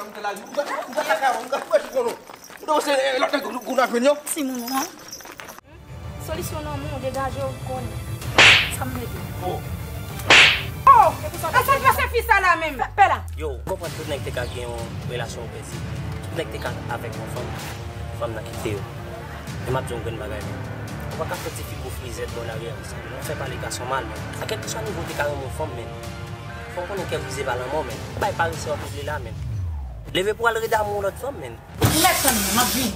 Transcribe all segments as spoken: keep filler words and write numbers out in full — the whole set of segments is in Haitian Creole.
M te la, m pral, m pral lakay ou, m pral fè jou konnen. Ou se lòt nèg ou ap jwenn yo. Timoun ou an. Solisyon nan men w, degaje w, konnen. Sa m vle di. Oh! Oh! E pou sa w ta fè sa? Sa k pase fi sa la menm? Pè la. Yo, ou konprann tout nèg te ka gen yon relasyon opresi. Tout nèg te ka avèk yon fanm, fanm nan kite yo. E m ap di yon grenn bagay, men. Ou pa ka fè ti fi gwo frizèt bò lari a, men. Ou fè pale gason mal, men. A kèlkeswa nivo w te ka renmen yon fanm, men. Fò w konnen kè brize pa lanmò, men. Bay parese w ap regle la, men. Leve pou w al rede amou yon lòt fanm, men. Ou mèt tann mwen, m ap vini.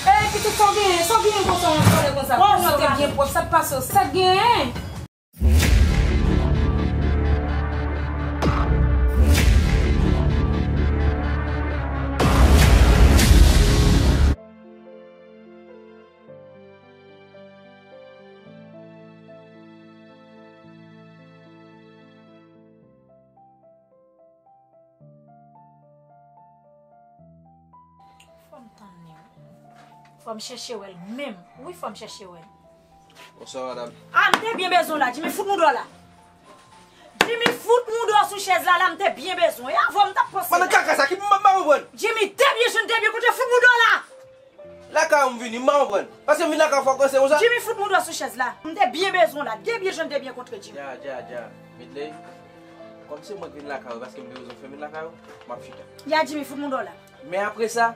Ey, pitit, sa w genyen? Sa w genyen konsa, yon kòlè konsa? Kòlè w te byen pwòp, sa k pase w? Sa k genyen? Fò m tann li wi. Fò m chèche wè l menm. Wi, fò m chèche wè l. Bonswa, madanm. A, m te byen bezwen w la. Jimmy, fout mouda w la. Jimmy, fout mouda w sou chèz la, la, m te byen bezwen w. E avè w m t ap panse. Madanm, kaka sa, ki m pa konprann. Jimmy, debyen jan, debyen kote, fout mouda w la. Lakay ou m vini, m pa konprann. Paske m vin lakay ou fò w kòmanse konsa. Jimmy, fout mouda w sou chèz la. M te byen bezwen w la. Debyen jan, debyen kontre, Jimmy. Dja, dja, dja. Midley, kòm se mwen k vin lakay ou, paske m te bezwen w fè m vin lakay ou, m ap chita. Ya, Jimmy, fout mouda w la. Men apre sa,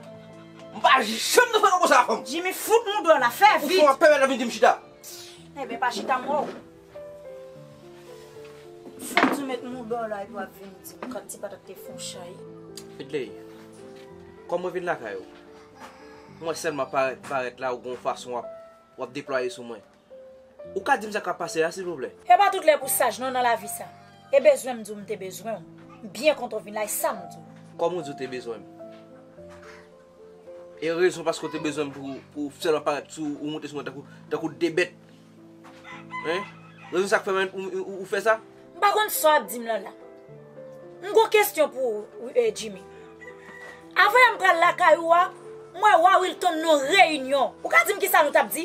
m pa janm nan fè konsa avè w. Jimmy, fout mouda w la, fè vit. Ou fè w ap pèmèt l ap vin di m chita. Enben, pa chita m wè w. Fò w di w met mouda w la epi w ap vin di m kòm ti patat te fè w chay. Midley, kòm mwen vin lakay ou, m wè sèlman parèt, parèt la, ou gon fason w ap, w ap deplwaye sou mwen. Ou ka di m sa k ap pase a, silvouplè? E pa tout lè pou saj non nan lavi sa. E bezwen m di w m te bezwen w. M byen kontan w vin la, e sa m di w. Kòm ou di w te bezwen m? E rezon paske w te bezwen m pou, pou sèlman parèt sou ou, ou monte sou mwen tankou, tankou de bèt. Hein? Rezon sa k fè mwen ou, ou, ou, ou fè sa? M pa konn sa w ap di m lan la. M gon kesyon pou ou, eh, Jimmy. Avanyè m pral lakay ou a, m wè Wa Wilton nan yon reyinyon. Ou ka di m kisa nou t ap di?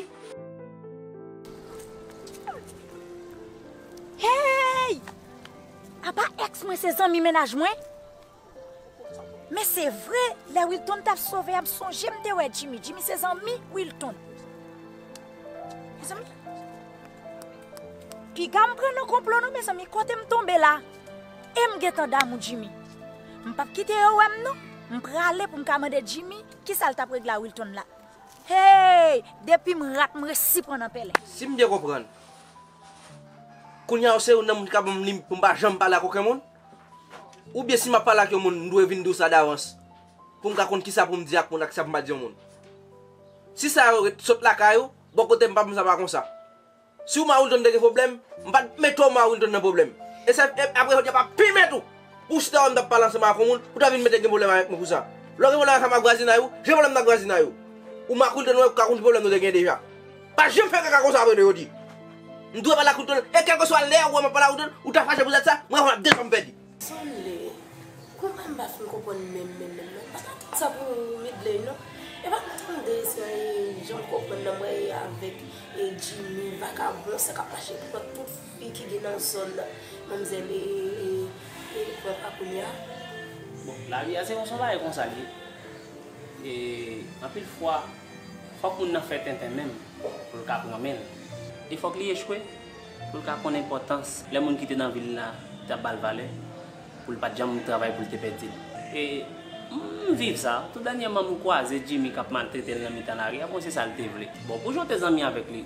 Hey! Apa èks mwen se zanmi mennaj mwen? Men se vre, lè Wilton t ap sove a, m sonje m te wè Jimmy. Jimmy se zanmi Wilton. Mezanmi, piga m pran nan konplo non, mezanmi, kote m tonbe la? E m gentan damou Jimmy. M p ap kite yo wè m non. M prale pou m ka mande Jimmy kisa l t ap regle a Wilton la. Hey! Depi m rat, m resi pran nan pèlen. Si m byen konprann, kounye a ou se youn nan moun ki ka ban m limit pou m pa janm pale ak okenn moun? Oubyen si m ap pale ak yon moun, m dwe vin di w sa davans, pou m ka konn kisa pou m di ak moun ak kisa pou m pa di yon moun? Si sa yo ret sot lakay ou, bò kote m pa ban m sa pa konsa. Si w m a Wilton te gen pwoblèm, m pa t mete w m a Wilton nan pwoblèm. E se, e apre jodi a pa pi mèt ou. Ou chita wè m t ap pale ansanm ak yon moun, ou ta vin mete gen pwoblèm avèk mwen pou sa. Lè w gen pwoblèm ansanm ak vwazinay ou, gen pwoblèm nan vwazinay ou. Ou m a Wilton wè ou ka konn ki pwoblèm nou te gen deja. Pa janm fè kaka konsa apre nou yo di. M dwe pale ak Wilton, e kèlkeswa lè ou wè m ap pale ak Wilton, ou ta fache poutèt sa, mwen wè desanm pèdi. Sonle, kouman m pa fin konprann menm, menm, menm, non. Paske tout sa pou Midley, non. E pa m tande sa, e, jan m konprann nan mwen e avèk, e, Jimmy, vakabon, sa k ap mache pran tout fi ki gen nan zòn nan. Manmzèl, e, e, e, pran pa kounye a. Bon, lavi a se yon bagay konsa l ye. E anpil fwa, fòk moun nan fè tenten menm pou l ka pran men l. E fòk li echwe pou l ka konn enpòtans lè moun ki te nan vi l la te ap ba l valè, pou l pa t janm travay pou l te pèdi l. E m viv sa, tou dènyèman m kwaze Jimmy k ap maltrete l nan mitan lari a, bon, se sa l te vle. Bon, pou jan w te zanmi avèk li,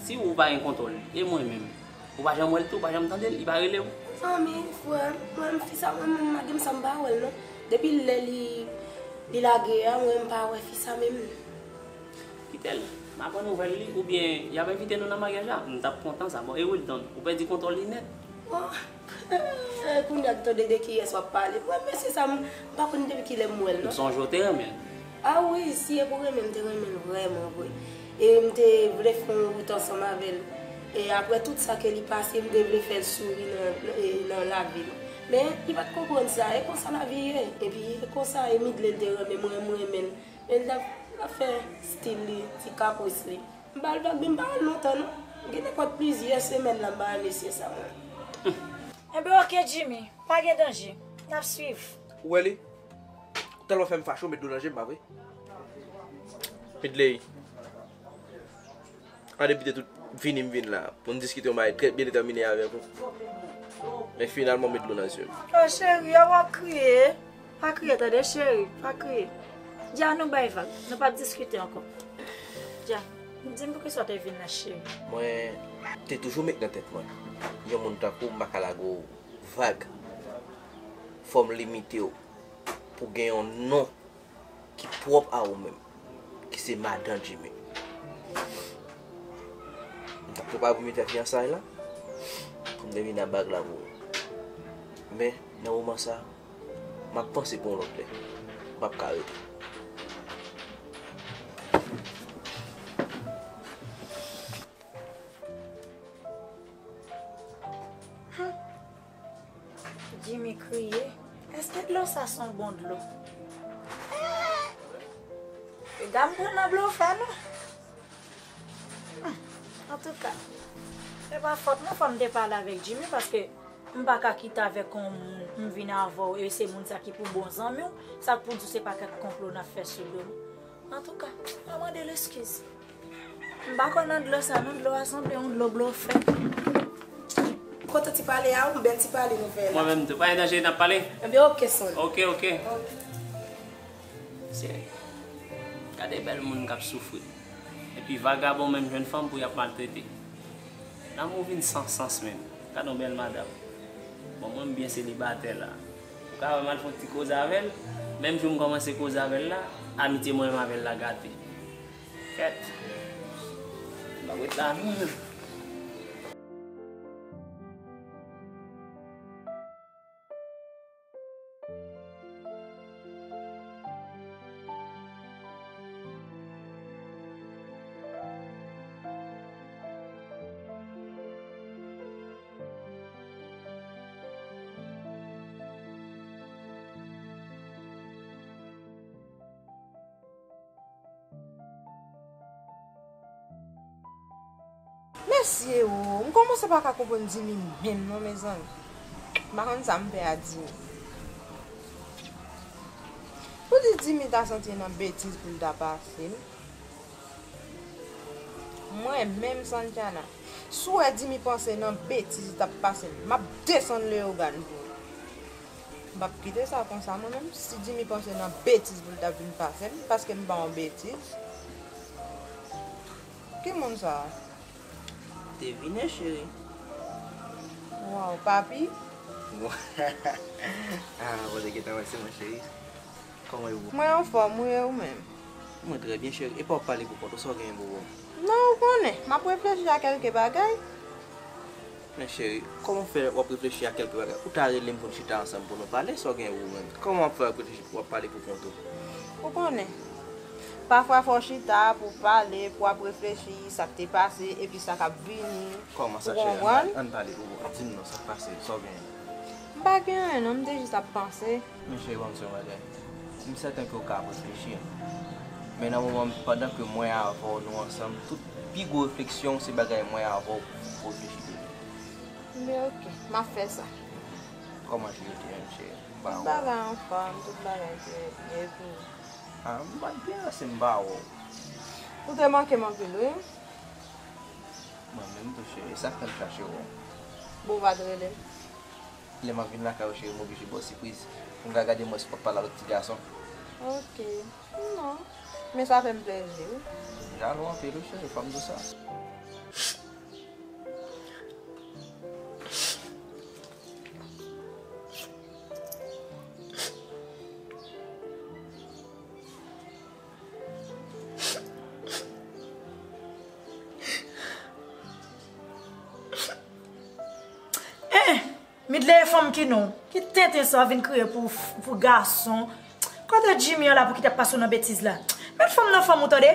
si ou pa gen kontwòl, e mwen menm? Ou pa janm wè l tou, ou pa janm tande l, li pa rele w? Zanmi, frè m, mwen menm fi sa, mwen menm lage m sa m pa wè l non. Depi lè li, li lage a, mwen m pa wè fi sa menm. Kite l, m a pran nouvèl li, oubyen y ap envite nou nan maryaj la, m t ap kontan sa. Bon, e Wilton, ou pèdi kontwòl li nèt. Bon, kounye a ki tande de kiyès w ap pale. Mwen, mesye sa, m pa konn depi kilè m wè l non. M sonje w te renmen l. A wi, si e pou renmen, m te renmen l vrèman vre. E m te vle fè yon wout ansanm avè l. E apre tout sa ke li pase, m te vle fè l souri nan, e, nan lavi l. Men, li pa t konprann sa. E konsa lavi ye. Epi, e konsa, e Midley te renmen mwen, m renmen l. Men l ap, l ap fè stil li, ti kapris li. M ba l vag, men m pa wè l lontan non. Gen nenpòt plizyè semèn la m pa wè mesye sa mwen. Enben, oke, Jimmy. Pa gen danje. N ap swiv. Ou wè li? Talè w fè m fache, w met dlo nan je m, pa vre? Midley, an depi te tout vini m vin la pou n diskite yon bagay trè byen detèmine avèk ou. Men finalman, w met dlo nan zye m. Oh, cheri, w ap kriye. Pa kriye, tande, cheri, pa kriye. Dja, nou bay vag, nou p ap diskite ankò. Dja, di m poukisa w te vin la, cheri. Mwen te toujou met nan tèt mwen, yon moun tankou w, m pa ka lage w vag. Fò m limite w pou gen yon non ki pwòp a ou menm, ki se madan Jimmy. M t ap prepare pou m te fè fiyansay la, pou m te vin ak bag la pou ou. Men, nan moman sa, m ap panse pou yon lòt lè. M p ap ka rete. Jimmy kriye. Èske dlo sa se yon bon dlo? Piga m pran nan blofè, non. Hmm. Antouka, se pa fòt mwen, fò m te pale avèk Jimmy, paske m pa ka kite avèk yon moun, m vin avè w, e se moun sa ki pou bon zanmi w, sa k pou di w se pa kèk konplo n ap fè sou do m. Antouka, m ap mande l eskiz. M pa kwè nan dlo sa non, dlo a sanble yon dlo blofè. Kote ti pale a, yon bèl ti pale nou fè la. Mwen menm tou, pa gen danje, n ap pale. Ebyen, oke, son. Oke, oke. Se, gade bèl moun k ap soufri. Epi vagabon menm jwenn fanm pou y ap maltrete. Lanmou vin san sans menm. Gade yon bèl madanm. Bon, mwen m byen selibatè la. Ou ka wè m al fè yon ti koze avè l. Menm jou m kòmanse koze avè l la, amitye mwen menm avè l la gate. Kèt. M ap ret la non. Mesye o, m kòmanse pa ka konprann Dimi menm non, mezanmi. M pa konn sa m fè a Dimi. Pou di Dimi ta santi nan betiz pou l ta pase m. Mwen menm, Santiana, si w wè Dimi panse nan betiz li t ap pase m, m ap desann Leyogàn pou ou. M p ap kite sa konsa mwen menm. Si Dimi panse nan betiz pou l t ap vin pase m, paske m pa yon betiz. Ki moun sa a? Devine, cheri. Waw, papi. Ah, bon, te gentan wè se mwen, cheri. Kòman w ye, boo? Mwen anfòm, wi, e ou menm? Mwen trè byen, cheri. Epa w ap pale pou kont ou, sa w genyen, boo? Non, ou konnen, m ap reflechi a kèlke bagay. Men cheri, kòman w fè w ap reflechi a kèlke bagay? Ou ta rele m pou n chita ansanm pou nou pale, sa w gen ou menm? Kòman w ap fè w ap reflechi pou w ap pale pou kont ou? Ou konnen, pafwa fò w chita pou w pale, pou w ap reflechi sa k te pase epi sa k ap vini. Kòman sa, cheri? Ou konprann? Ann pale pou kont ou. Di m non, sa k pase? Sa w genyen? M pa gen anyen non, m te jis ap panse. Men cheri, ban m di w yon bagay. M sèten ke w ka ap reflechi. Men nan moman, pandan ke mwen avè w nou ansanm, tout pi gwo refleksyon w se bagay mwen avè w pou reflechi de li. Men oke, m ap fè sa. Kòman Juliette ye menm, cheri? M pa wè w. Tout bagay anfòm, tout bagay trè byen, epi w? Ah, m pa t byen, se m pa wè w. Ou te manke m anpil, wi. Mwen menm tou, cheri, e sa k fè m chache w. Bon, w pa t rele m? Lè m ap vin lakay ou, cheri, m oblije ba w sipriz. Pou m ka gade mwen si w p ap pale ak lòt ti gason. Oke. Non. Men sa fè m plezi, wi. M jalou anpil, wi, cheri, fò m di w sa. Eh! Midley, e fanm ki non, ki tenten sa vin kriye pou, pou gason. Kote Jimmy an la pou kite ap pase w nan betiz la? Met fanm nan fanm ou, tande.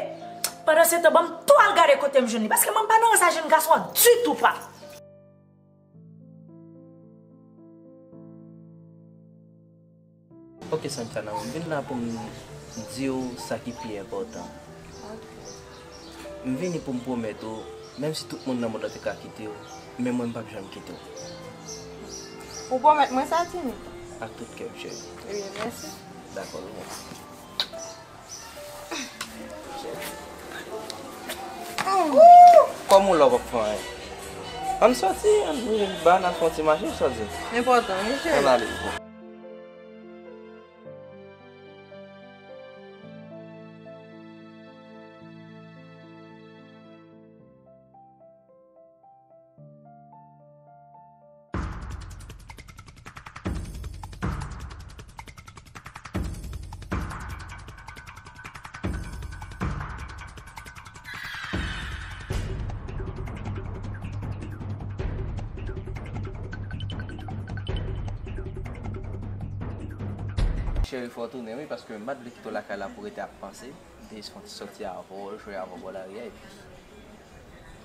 Pandan se tan, ban m tou al gade kote m jwenn li, paske mwen m pa nan rans a jèn gason an ditou, pa. Ok, Santiana, m vin la pou m di w sa ki pi enpòtan. Ok. M vini pou m pwomèt ou, menm si tout moun nan mond lan te ka kite w, men mwen m p ap janm kite w. Ou pwomèt mwen sa, Tini? Ak tout kè m, cheri. Ebyen, mèsi. Dakò, wi. Kòm ou la w p ap fè anyen. Ann sòti, ann manje ba, n al fè yon ti mache, sa w di? Enpòtan, wi, cheri. Ann ale. Cheri, fò w tounen, wi, paske m pa t vle kite w lakay la pou w rete ap panse. M te jis fè yon ti sòti avè w, jwe avè w bò lari a, epi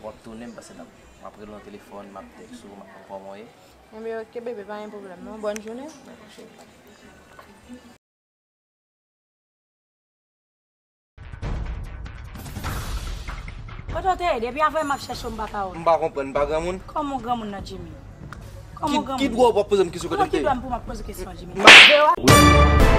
w ap tounen, m panse n ap, m ap rele w nan telefòn, m ap tèks ou, m ap konn kòman w ye. Enben, oke, bebe, pa gen pwoblèm, non. Bòn jounen. Dakò, cheri. Kote w te ye? Depi avan m ap chèche w, m pa ka wè w. M pa konprann, m pa granmoun? Kòman w granmoun nan, Jimmy? Kòman w granmoun? Ki dwa w ap poze m kesyon kote m te ye? Kòman ki dwa m pou m ap poze kesyon, Jimmy? M ap